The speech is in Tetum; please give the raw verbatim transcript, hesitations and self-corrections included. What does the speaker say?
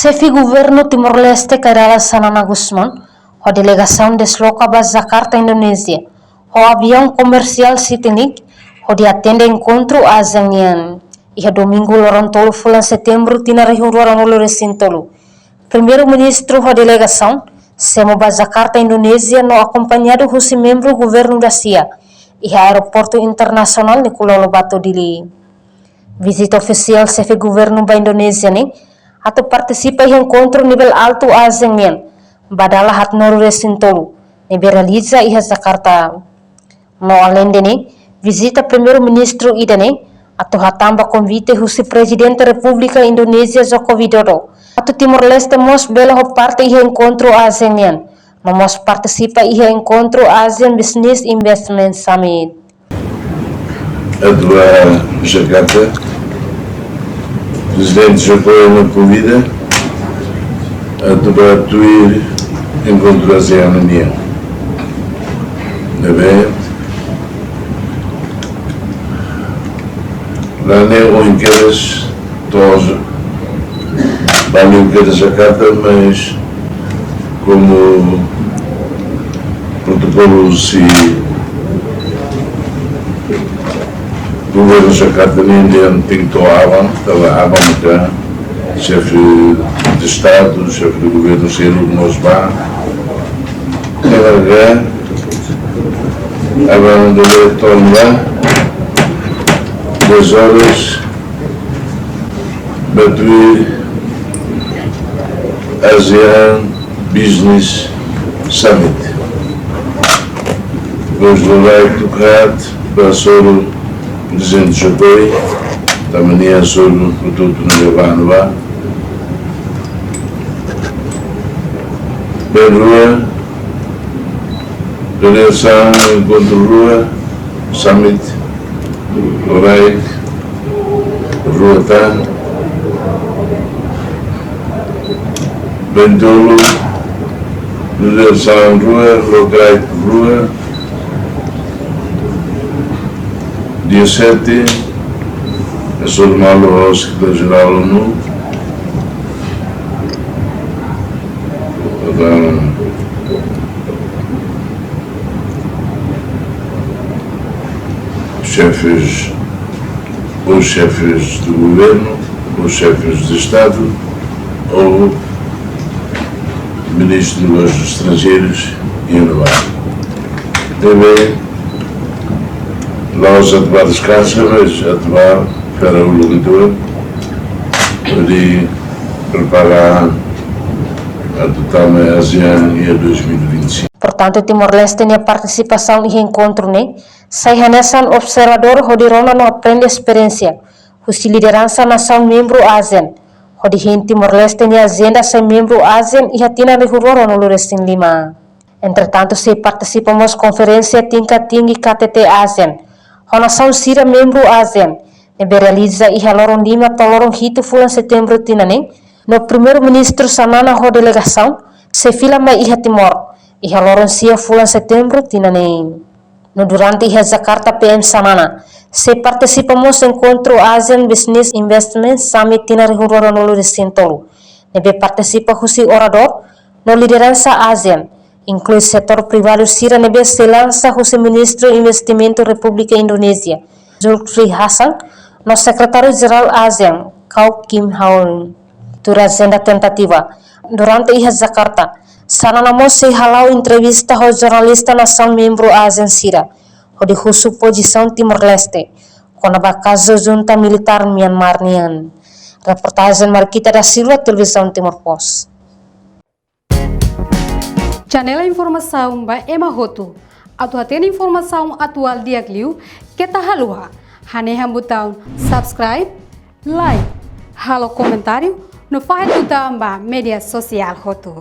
Xefe Governu Timor-Leste, Kay Rala Xanana Gusmão, ho delegasaun desloka ba Jakarta, Indonézia, ho aviaun komersiál Citylink, hodi atende enkontru ASEAN nian. Iha domingu loron tolu fulan Setembru tinan rihun rua ruanulu resin tolu, Primeiru-Ministru ho delegasaun semo ba Jakarta, Indonézia, no akompañadu husi membru governu da sia, iha Aeroportu Internasionál Nicolau Lobato, Dili. Vizita ofisiál Xefe Governu ba Indonézia ne'e atu partisipa iha enkontru nivel altu ASEAN nian ba dala haatnulu resin tolu ne'ebé realiza iha Jakarta. No aleinde ne'e, vizita Primeiru-Ministru ida-ne'e atu hatán ba konvite husi Prezidente Repúblika Indonézia, Joko Widodo, atu Timor-Leste mós bele ho parte iha enkontru ASEAN nian, no mós partisipa iha enkontru ASEAN Business Investment Summit. Atu ba Jakarta, Prezidente Joko Widodo konvida atu ba tuir enkontru ASEAN nian. Ne'ebé la ne'e ohin kedas to'o, ba ne'e ohin kedas Jakarta, mas komu protokolu husi governu Jakarta nian, tenke to'o aban, tanba aban maka Xefe de Estadu, Xefe de Governu seluk mós ba. Ne'e maka aban bele to'o ba dez horas, ba tuir ASEAN Business Summit. Depois do like to cut, ba hasoru Prezidente Joko, tanba nia hasoru hotu-hotu ne'ebé ba ne'ebá. Bem rua, delegasaun enkontru rua, summit, loraik rua tan. Bentulu, delegasaun rua, loraik rua. Dia sete, hasoru malu ho Sekretáriu-Jerál ONU. Entaun, xefes, ou xefes de governu, ou xefes de Estadu, ou Ministru dos Negócios Estrangeiros iha ne'ebá. Ne'ebé la'ós atu ba deskansa, mas atu ba prepara uluk entaun, hodi prepara atu tama ASEAN iha dois mil e vinte e cinco. Portantu, Timor-Leste nia partisipasaun iha enkontru ne'e sai hanesan observadór hodi rona no aprende esperiénsia husi lideransa nasaun membru ASEAN, hodi hein Timor-Leste nia ajenda sai membru ASEAN iha tinan rihun rua ruanulu resin lima. Entretantu, sei partisipa mós konferénsia tingkat tinggi KTT ASEAN ho nasaun sira membru ASEAN, ne'ebé realiza iha loron lima to'o loron hitu fulan Setembru tinan ne'e, no Primeiru-Ministru Xanana ho delegasaun sei fila mai iha Timor iha loron sia fulan Setembru tinan ne'e. No durante iha Jakarta, PM Xanana sei partisipa mós enkontru ASEAN Business Investment Summit tinan rihun rua ruanulu resin tolu, ne'ebé partisipa husi oradór no lideransa ASEAN, inklui setór privadu sira ne'ebé sei lansa husi Ministru Investimentu Repúblika Indonézia, Zulkifli Hasan, no Sekretáriu-Jerál ASEAN, Kao Kim Haun. Tuir ajenda tentativa, durante iha Jakarta, Xanana mós sei hala'o entrevista ho jornalista nasaun membru ASEAN sira, hodi husu pozisaun Timor-Leste kona-ba kazu junta militár Myanmar nian. Reportajen Marquita da Silva, Televizaun Timor Post. Janela informasaun ba ema hotu. Atu hatene informasaun atuál di'ak liu, keta haluha hanehan butaun subscribe, like, halo komentáriu, no fahe tutan ba média sosiál hotu.